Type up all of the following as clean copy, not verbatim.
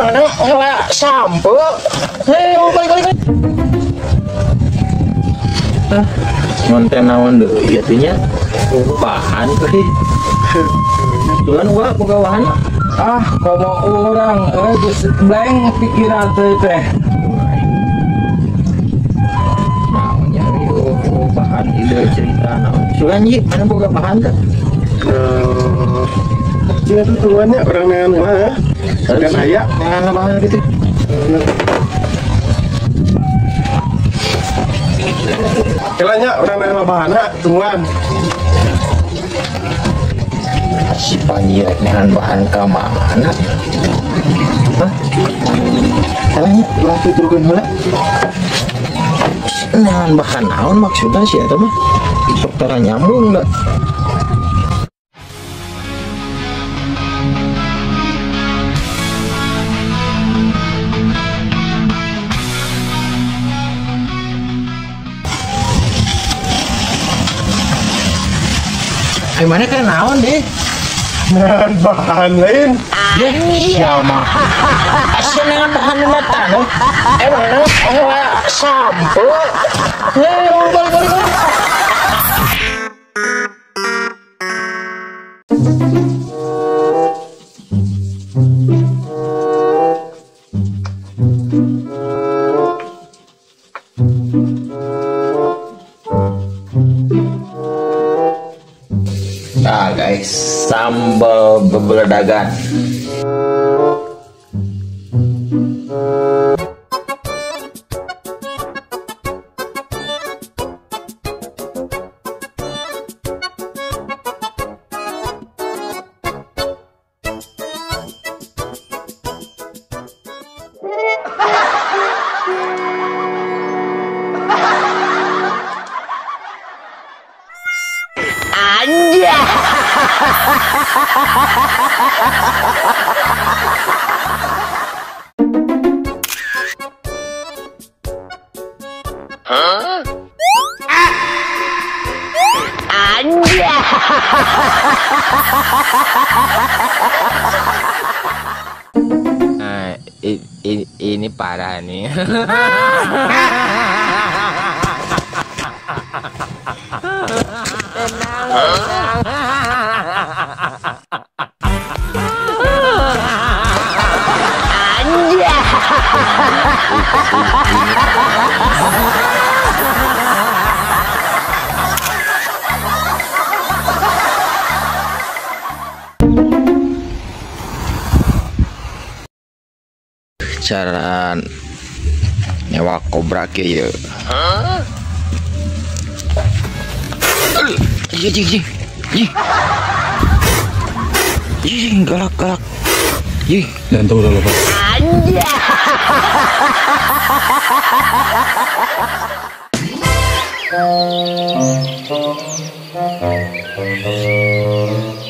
Mana ngela sampo. Balik balik. Ah, ngonten naon deui ieu teh nya? Bahan euy. Cuman gua boga bahan. Ah, komo urang euy geus blank pikiran teh. Naon nya ieu bahan ide cerita naon. Sugan ieu mana boga bahan teh? Iya tuh tuannya orang neangan mah. Dan aya neangan bahan gitu. Kelanya orang neangan bahana tungguan. Si Panji rek neangan bahan ka mana? Hah? Kalanya ulah tuturkeun heula. Neangan bahan naon maksudna si eta mah? Sok tara nyambung da. Mana kan naon deh? Neangan bahan lain. Ya, siapa? Asa neangan bahan mata no? Emang ngela sampo. Balik balik balik. Nah guys, sambal bebeledagan. Huh? Nah, ini parah nih. Cara nyewa kobra kieu. Ih, ih, galak galak. Ih, jantung udah lepas. Oh my God.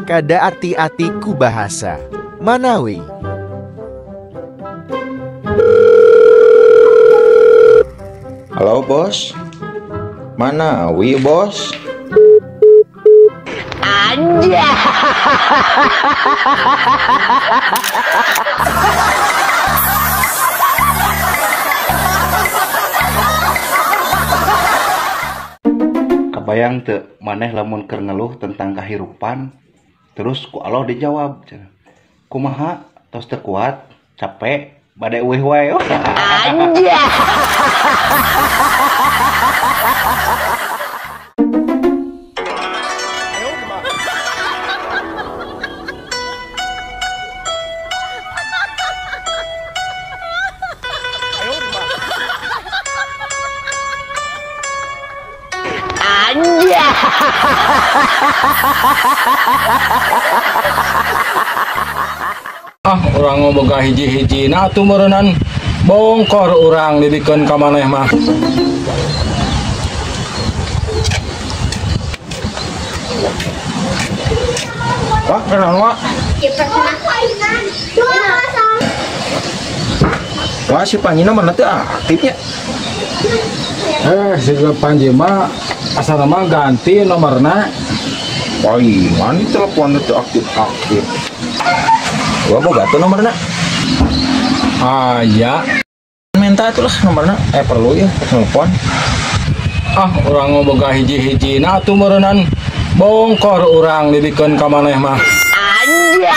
Kada arti-ati ku bahasa Manawi. Halo bos, Manawi bos. Kabayang teu maneh lamun keur ngeluh tentang kahirupan, terus ku Allah dijawab, kumaha tos teu kuat, capek, bade eueuh wae. Ah, urang boga hiji-hiji na atuh meureunnan bongkor urang dibikeun ka maneh mah. Wah, kenal wah. Wah, si Panjina mana teu aktifnya. Si Panji mah asal mah ganti nomorna. Palingan di telepon itu aktif-aktif. Gua boga tuh nomorna. Ah ya. Minta atuh lah nomorna. Perlu ya telepon. Ah, urang mah boga hiji-hijina atuh meureunnan. Bongkor urang dibikeun ka maneh mah. Anjay.